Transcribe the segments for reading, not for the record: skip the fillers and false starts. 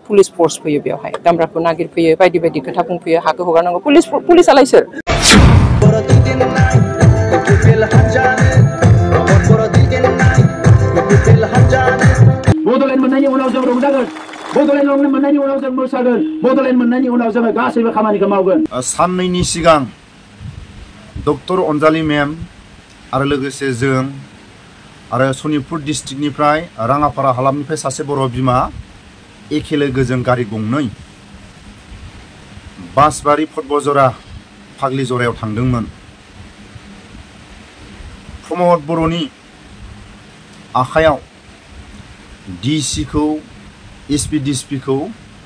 police force फैयो बेवहाय दामब्राखौ नागिरफैयो बायदि बायदि खोथा बुंफैयो हाखौ हगारनांगौ पुलिसालाय सोर बड'लेण्ड मोननायनि उनाव जों रंजागोन बड'लेण्ड मोननायनि उनाव जों मोसागोन बड'लेण्ड मोननायनि उनाव जों गासैबो खामानिखौ मावगोन साननैनि सिगां डक्टर अनजालि मेम आरो लोगोसे जों आरो सनितपुर डिस्ट्रिक्टनिफ्राय राङापारा हालामनिफ्राय सासे बर' बिमा एखे लोगोजों गारि गंनै बासबारि फटबजरा फाग्लि जरायाव थांदोंमोन प्रमद बर'नि आखायाव DC खौ SP DSP खौ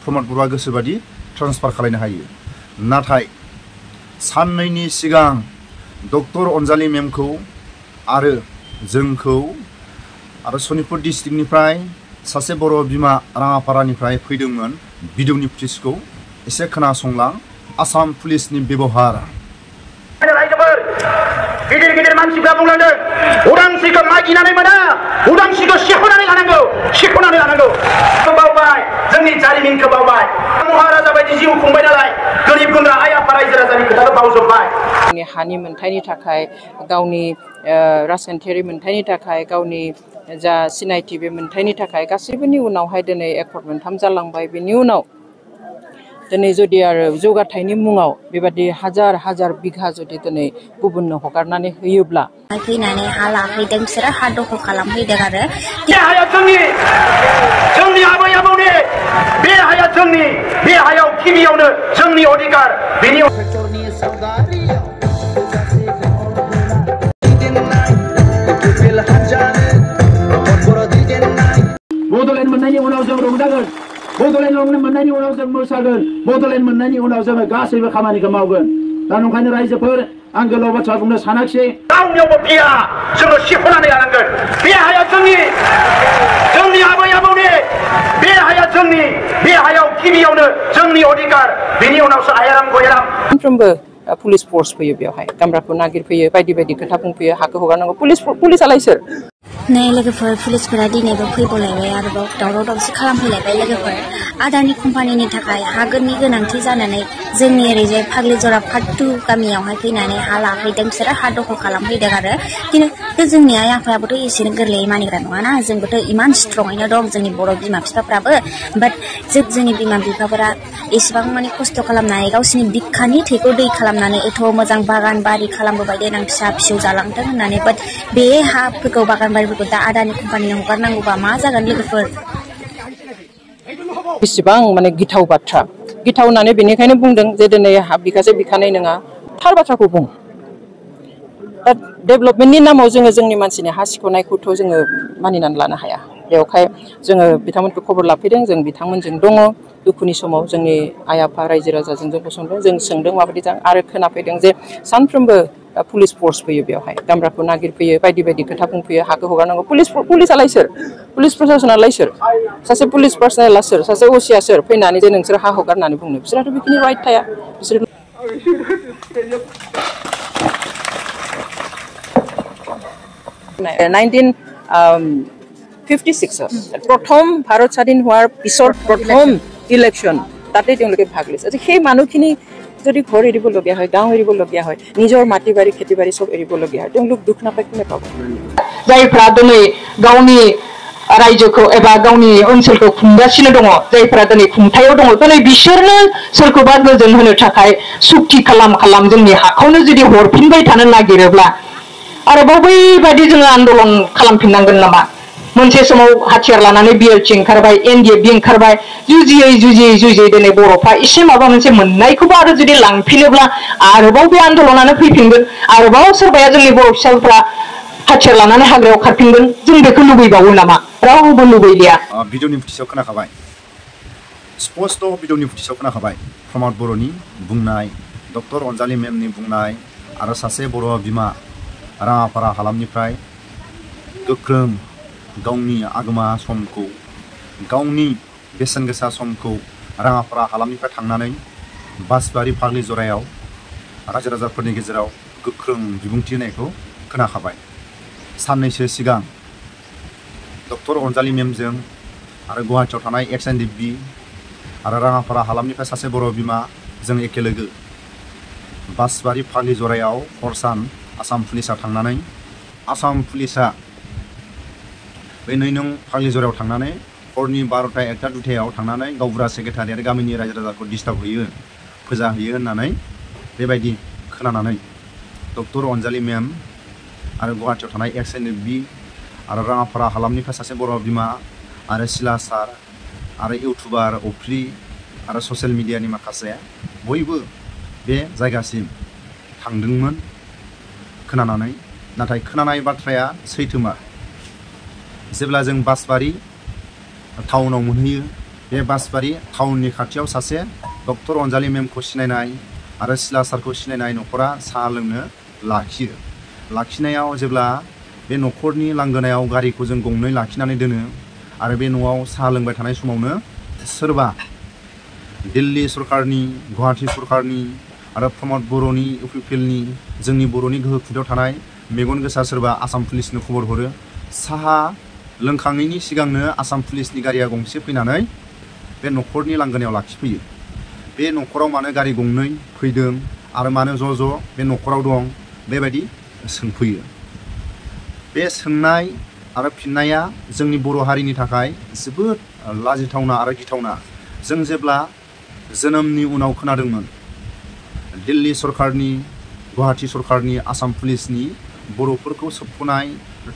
प्रमद बर'आ गोसोबादि ट्रान्सफार खालामनो हायो नाथाय साननैनि सिगां डक्टर अनजालि मेमखौ आरो जोंखौ आरो सनितपुर डिस्ट्रिक्टनिफ्राय सासे बर' बिमा राङापारानिफ्राय फैदोंमोन भिडिअनि फुटेजखौ एसे खोनासंलां आसाम पुलिसनि बेबहार गिदिर गिदिर मानसिफ्रा बुंलांदों उदांस्रिखौ मागिनानै मोना उदांस्रिखौ सेख'नानै लानांगौ बावबाय जोंनि जारिमिनखौ बावबाय महाराजा बायदि जिउ खुंबाय नालाय गोरिब गुन्द्रा आइ आफा रायजो राजानि खोथाखौ बावजोबबाय हानि मोनथायनि थाखाय गावनि राजखान्थियारि मोनथायनि थाखाय गावनि जा सिनायथि बे मोनथायनि थाखाय गासैबोनि उनावहाय दिनै एकर्ड मोनथाम जालांबाय बेनि उनाव दिनै जुदि आरो जौगाथायनि मुङाव बेबादि हाजार हाजार बिघा जुदि दिनै गुबुननो हगारनानै होयोब्ला फैनानै हा लाफैदों बिसोरो हा दखल खालामफैदों आरो बे हाया जोंनि आबै आबौनि बे हाया बे हायाव गिबियावनो जोंनि अधिकार बेनि बड'लेण्ड मोननायनि उनाव जों रंजागोन बड'लेण्ड मोननायनि उनाव जों मोसागोन बड'लेण्ड मोननायनि उनाव जों गासैबो खामानिखौ मावगोन दा नंखायनो रायजोफोर आं गोलाव बाथ्रा बुंनो सानाखिसै रावनियावबो फैया जोङो सेख'नानै लानांगोन बे हाया जोंनि आबै आबौनि बे हाया बे हायाव गिबियावनो जोंनि अधिकार बेनि उनावसो आयाराम गयाराम सानफ्रोमबो पुलिस फोर्स फैयो बेवहाय दामब्राखौ नागिरफैयो बायदि बायदि खोथा बुंफैयो हाखौ हगारनांगौ पुलिसालाय सोर नै लोगोफोर पुलिसफोरा दिनैबो फैबावलायबाय आरोबाव दावराव दावसि खालामफैलायबाय लोगोफोर आदानि कम्पानिनि थाखाय हागोननि गोनांथि जानानै जोंनि ओरैजाय फाग्लिजरा पार्ट 2 गामियावहाय फैनानै हा लाफैदों बिसोरो हा दखल खालामफैदों आरो खिन्थु जोंनि आइ आफायाबोथ' एसेनो गोरलैयै मानिग्रा नङाना जोंबोथ' इमान स्ट्रङैनो दं जोंनि बर' बिमा बिफाफ्राबो बाट जोंनि बिमा बिफाफोरा एसेबां माने खस्थ' खालामनानै गावसिनि बिखानि थैखौ दै खालामनानै एथ' मोजां बागान बारि खालामबोबाय देनां फिसा फिसौ जालांथों होननानै बाट बे हाफोरखौ बागान बारिफोरखौ दा आदानि कम्पानियाव हगारनांगौबा मा जागोन लोगोफोर बेसेबां माने गिथाव बाथ्रा गिथाव होननानै बेनिखायनो बुंदों जे दिनै बिखासे बिखानाय नङा थार बाथ्राखौ बुं दा डेभेलपमेन्टनि नामाव जोंनि मानसिनि हा सिख'नायखौथ' जोङो मानिनानै लानो हाया बेवहाय जोङो बिथांमोनखौ खबर लाफैदों जों बिथांमोनजों दङ दुखुनि समाव जोंनि आइ आफा रायजो राजाजों जों गसंदों जों सोंदों माबायदि जां आरो खोनाफैदों जे सानफ्रोमबो पुलिस फोर्स फैयो बेवहाय दामब्राखौ नागिरफैयो बायदि बायदि खोथा बुंफैयो हाखौ हगारनांगौ पुलिसालाय सोर पुलिस प्रशासनालाय सोर सासे पुलिस पार्सनेला सोर सासे असिया सोर फैनानै जे नोंसोर हा हगारनानै बुंनो बिसोरहाथ' बेखिनि राइट थाया बिसोर 1956 প্ৰথম ভাৰত স্বাধীন হোৱাৰ পিছৰ প্ৰথম ইলেকশ্যন তাতে তেওঁলোকে ভাগ লৈছে সেই মানুহখিনি যদি ঘৰ এৰিবলগীয়া হয় গাঁও এৰিবলগীয়া হয় নিজৰ মাটি বাৰী খেতি বাৰী চব এৰিবলগীয়া হয় তেওঁলোক দুখ নাপায় কোনে পাব जायफ्रा दिनै गावनि रायजोखौ एबा गावनि ओनसोलखौ खुंगासिनो दङ जायफ्रा दिनै खुंथायाव दङ दिनै बिसोरनो सोरखौबा गोजोन होनो थाखाय सुक्ति खालाम जोंनि हाखौनो जुदि हरफिनबाय थानो नागिरोब्ला आरोबाव बैबायदि जोङो आन्दोलन खालामफिननांगोन नामा मोनसे समाव हाथियार लानानै बिएलटि ओंखारबाय एनडिएफबि ओंखारबाय जुजियै दिनै बर'फ्रा एसे माबा मोनसे मोननायखौबो आरो जुदि लांफिनोब्ला आरोबाव बे आन्दोलनानो फैफिनगोन आरोबाव सोरबाया जोंनि बर' फिसाफोरा हाथियार लानानै हाग्रायाव खारफिनगोन जों बेखौ लुबैबावो नामा रावबो लुबैलिया भिडिअनि फुटेजाव खोनाखाबाय स्पष्ट भिडिअनि फुटेजाव खोनाखाबाय प्रमद बर'नि बुंनाय डक्टर अनजालि मेमनि बुंनाय आरो सासे बर' बिमा राङापारा हालामनिफ्राय गोख्रों गावनि आगोमा समखौ गावनि बेसेन गोसा समखौ राङापारा हालामनिफ्राय थांनानै बासबारि फाग्लि जरायाव रायजो राजाफोरनि गेजेराव गोख्रों बिबुंथि होनायखौ खोनाखाबाय साननैसो सिगां डक्टर अनजालि मेमजों आरो गुवाहाटीयाव थानाय एक्स एनडिएफबि आरो राङापारा हालामनिफ्राय सासे बर' बिमा जों एखे लोगो बासबारि फाग्लि जरायाव हरसान आसाम पुलिसा थांनानै आसाम पुलिसा बे 2 नं फाग्लि जरायाव थांनानै हरनि 12टा 1टा 2टायाव थांनानै गावबुरा सेक्रेटारि आरो गामिनि रायजो राजाखौ डिस्टार्ब होयो फोजा होयो होननानै बेबायदि खोनानानै डक्टर अनजालि मेम आरो गुवाहाटीयाव थानाय XNFB आरो राङापारा हालामनिफ्राय सासे बर' बिमा आरो सिला सार आरो इउटुबार अफ्रि आरो ससियेल मिडियानि माखासे बयबो बे जायगासिम थांदोंमोन खोनानानै नाथाय खोनानाय बाथ्राया सैथोमार जेब्ला जों बासबारि टाउनाव मोनहैयो बे बासबारि टाउननि खाथियाव सासे डक्टर अनजालि मेमखौ सिनायनाय आरो सिला सारखौ सिनायनाय न'खरा साहा लोंनो लाखिनायाव जेब्ला बे न'खरनि लांगोनायाव गारिखौ जों गंनै लाखिनानै दोनो आरो बे न'आव साहा लोंबाय थानाय समावनो सोरबा दिल्ली सरकारनि गुवाहाटी सरकारनि आरो प्रमद बर'नि UPLनि जोंनि बर'नि गोहो खुंथायाव थानाय मेगन गोसा सोरबा आसाम पुलिसनो खबर हरो साहा लोंखाङैनि सिगांनो आसाम पुलिसनि गारिया गंसे फैनानै बे न'खरनि लांगोनायाव लाखिफैयो बे न'खराव मानो गारि गंनै फैदों आरो मानो ज' बे न'खराव दं बेबायदि सोंफैयो बे सोंनाय आरो फिननाया जोंनि बर' हारिनि थाखाय जोबोद लाजिथावना आरो गिथावना जों जेब्ला जोनोमनि उनाव खोनादोंमोन दिल्ली सरकारनि गुवाहाटी सरकारनि आसाम पुलिसनि बर'फोरखौ सोबख'नाय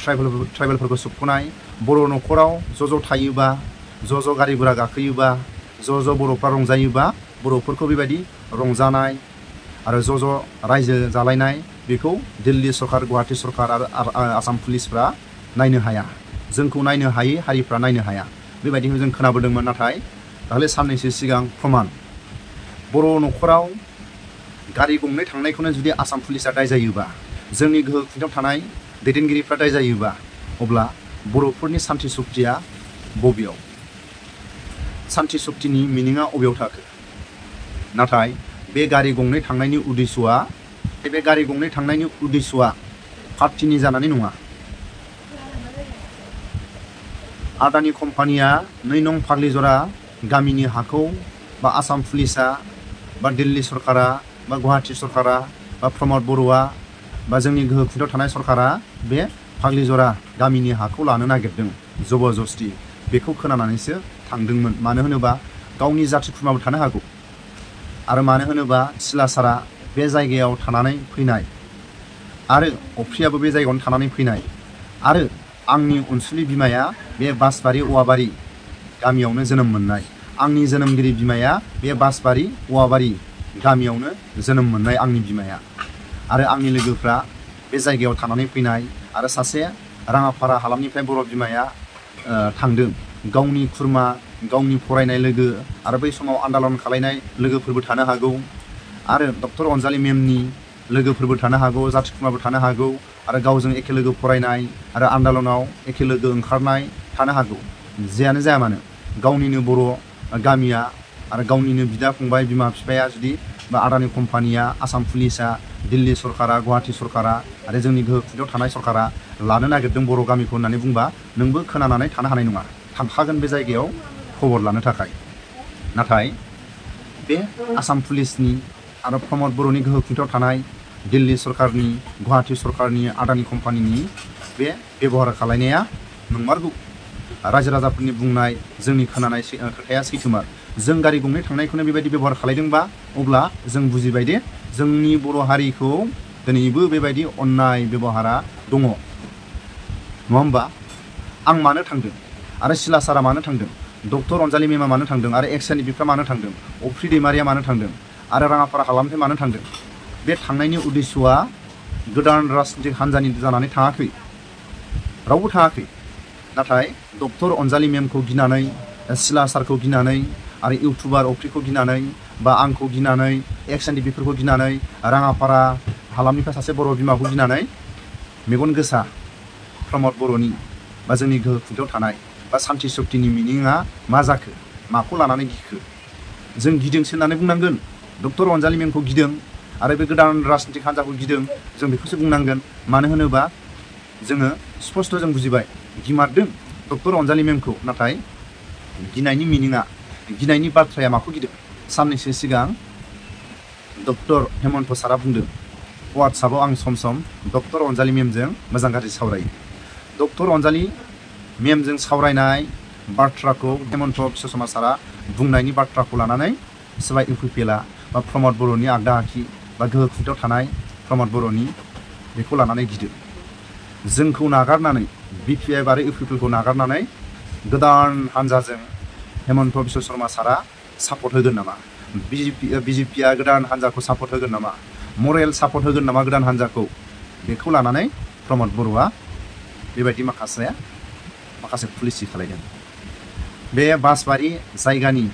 ट्राइबेलफोरखौ सोबख'नाय बर' न'खराव ज' थायोबा ज' गारि गुरा गाखोयोबा ज' बर'फ्रा रंजायोबा बर'फोरखौ बेबायदि रंजानाय आरो ज' रायजो जालायनाय बेखौ दिल्ली सरकार गुवाहाटी सरकार आरो आसाम पुलिसफ्रा नायनो हाया जोंखौ नायनो हायै हारिफ्रा नायनो हाया बेबायदिखौ जों खोनाबोदोंमोन नाथाय दाखालि साननैसो सिगां प्रमाण बर' न'खराव गारि गंनै थांनायखौनो जुदि आसाम पुलिसा दाय जायोबा जोंनि गोहो खुंथायाव थानाय दैदेनगिरिफ्रा दाय जायोबा अब्ला बर'फोरनि सान्थि सक्तिया बबेयाव सान्थि सक्तिनि मिनिङा अबेयाव थाखो नाथाय बे गारि गंनै थांनायनि उद्देश्यआ पार्टिनि जानानै नङा आदानि कम्पानिया 2 नं फाग्लिजरा गामिनि हाखौ बा आसाम पुलिसा बा दिल्ली सरकारा बा गुवाहाटी सरकारा बा प्रमद बर'आ बा जोंनि गोहो खुंथायाव थानाय सरकारा बे फाग्लिजरा गामिनि हाखौ लानो नागिरदों जबरदस्ति बेखौ खोनानानैसो थांदोंमोन मानो होनोबा गावनि जाथि खुरमाबो थानो हागौ आरो मानो होनोबा सिला सारा बे जायगायाव थानानै फैनाय आरो अफ्रियाबो बे जायगायावनो थानानै फैनाय आरो आंनि अनसुलि बिमाया बे बासबारि औवाबारि गामियावनो जोनोम मोननाय आंनि जोनोमगिरि बिमाया बे बासबारि औवाबारि गामियावनो जोनोम मोननाय आंनि बिमाया आरो आंनि लोगोफ्रा बे जायगायाव थानानै फैनाय आरो सासे राङापारा हालामनिफ्राय बर' बिमाया थांदों गावनि खुरमा गावनि फरायनाय लोगो आरो बै समाव आन्दालन खालायनाय लोगोफोरबो थानो हागौ आरो डक्टर अनजालि मेमनि लोगोफोरबो थानो हागौ जाथि खुरमाबो थानो हागौ आरो गावजों एखे लोगो फरायनाय आरो आन्दालनाव एखे लोगो ओंखारनाय थानो हागौ जेयानो जाया मानो गावनिनो बर' गामिया आरो गावनिनो बिदा फंबाय बिमा बिफाया जुदि बा आदानि कम्पानिया आसाम पुलिसा दिल्ली सरकारा गुवाहाटी सरकारा आरो जोंनि गोहो खुंथायाव थानाय सरकारा लानो नागिरदों बर' गामिखौ होननानै बुंबा नोंबो खोनानानै थानो हानाय नङा थांखागोन बे जायगायाव खबर लानो थाखाय नाथाय बे आसाम पुलिसनि आरो प्रमद बर'नि गोहो खुंथायाव थानाय दिल्ली सरकारनि गुवाहाटी सरकारनि आदानि कम्पानिनि बे बेबहार खालायनाया नंमारगौ रायजो राजाफोरनि बुंनाय जोंनि खोनानाय खोथाया सैथोमार जों गारि गंनै थांनायखौनो बेबायदि बेबहार खालायदोंबा अब्ला जों बुजिबाय दे जोंनि बर' हारिखौ दिनैबो बेबायदि अन्नाय बेबहारा दङ नङा होमबा आं मानो थांदों आरो सिला सारा मानो थांदों डक्टर अनजालि मेमा मानो थांदों आरो XNFBफ्रा मानो थांदों अफ्रि दैमारिया मानो थांदों आरो राङापारा हालामनिफ्राय मानो थांदों बे थांनायनि उद्देश्यआ गोदान राजनितिक हान्जानि जानानै थाङाखै रावबो थाङाखै नाथाय डक्टर अनजालि मेमखौ गिनानै सिला सारखौ गिनानै आरो इउटुबार अफ्रिखौ गिनानै बा आंखौ गिनानै XNFBफोरखौ गिनानै राङापारा हालामनिफ्राय सासे बर' बिमाखौ गिनानै मेगन गोसा प्रमद बर'नि बा जोंनि गोहो खुंथायाव थानाय बा सान्थि सक्तिनि मिनिङा मा जाखो माखौ लानानै गिखो जों गिदोंसो होननानै बुंनांगोन डक्टर अनजालि मेमखौ गिदों आरो बे गोदान राजनितिक हान्जाखौ गिदों जों बेखौसो बुंनांगोन मानो होनोबा जोङो स्पष्ट जों बुजिबाय गिमारदों डक्टर अनजालि मेमखौ नाथाय गिनायनि मिनिङा गिनायनि बाथ्राया माखौ गिदों साननैसो सिगां डक्टर हेमन्त सारा बुंदों वाट्सएपआव आं सम सम डक्टर अनजालि मेमजों मोजां गाज्रि सावरायो डक्टर अनजालि मेमजों सावरायनाय बाथ्राखौ हेमन्त बिश्व शर्मा सारा बुंनायनि बाथ्राखौ लानानै सोरबा UPPLआ बा प्रमद बर'नि आगदा आखि बा गोहो खुंथायाव थानाय प्रमद बर'नि बेखौ लानानै गिदों जोंखौ नागारनानै BPF आरो UPPLखौ नागारनानै गोदान हान्जाजों हेमन्त बिश्व शर्मा सारा सापर्ट होगोन नामा BJPआ गोदान हान्जाखौ सापर्ट होगोन नामा मरेल सापर्ट होगोन नामा गोदान हान्जाखौ बेखौ लानानै प्रमद बर'आ बेबायदि माखासे पलिसि खालायदों बे बासबारि जायगानि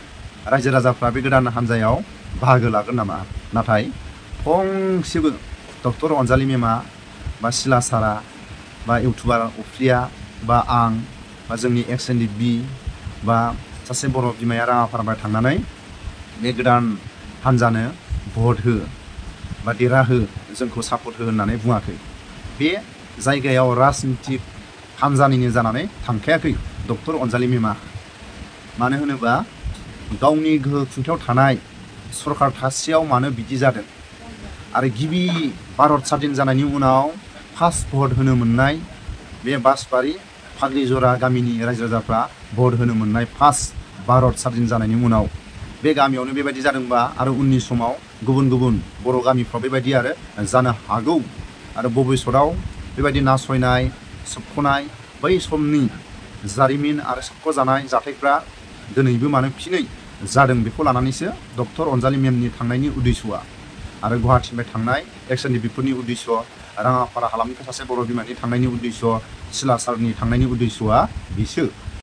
रायजो राजाफ्रा बे गोदान हान्जायाव बाहागो लागोन नामा नाथाय फंसेबो डक्टर अनजालि मेमा बा सिला सारा बा इउटुबार उफ्लिया बा आं बा जोंनि XNDB बा सासे बर' बिमाया राङापारानिफ्राय थांनानै बे गोदान हान्जानो भट हो बा देरहाहो जोंखौ सापर्ट हो होननानै बुङाखै बे जायगायाव राजनितिक हान्जानिनो जानानै थांखायाखै डक्टर अनजालि मेमा मानो होनोबा गावनि गोहो खुंथायाव थानाय सरकार थासेयाव मानो बिदि जादों आरो गिबि भारत स्वाधीन जानायनि उनाव फार्स्ट भट होनो मोननाय बे बासबारि फाग्लिजरा गामिनि रायजो राजाफ्रा भट होनो मोननाय फार्स्ट भारत स्वाधीन जानायनि उनाव बे गामियावनो बेबायदि जादोंबा आरो उननि समाव गुबुन गुबुन बर' गामिफ्राव बेबायदि आरो जानो हागौ आरो भबिष्यताव बेबायदि नासयनाय सोबख'नाय बै समनि जारिमिन आरो सोबख'जानाय जाथायफ्रा दिनैबो मानो फिनै जादों बेखौ लानानैसो डक्टर अनजालि मेमनि थांनायनि उद्देश्यआ आरो गुवाहाटीनिफ्राय थांनाय XNDBफोरनि उद्देश्य राङापारा हालामनिफ्राय सासे बर' बिमानि थांनायनि उद्देश्य सिला सारनि थांनायनि उद्देश्यआ बिसो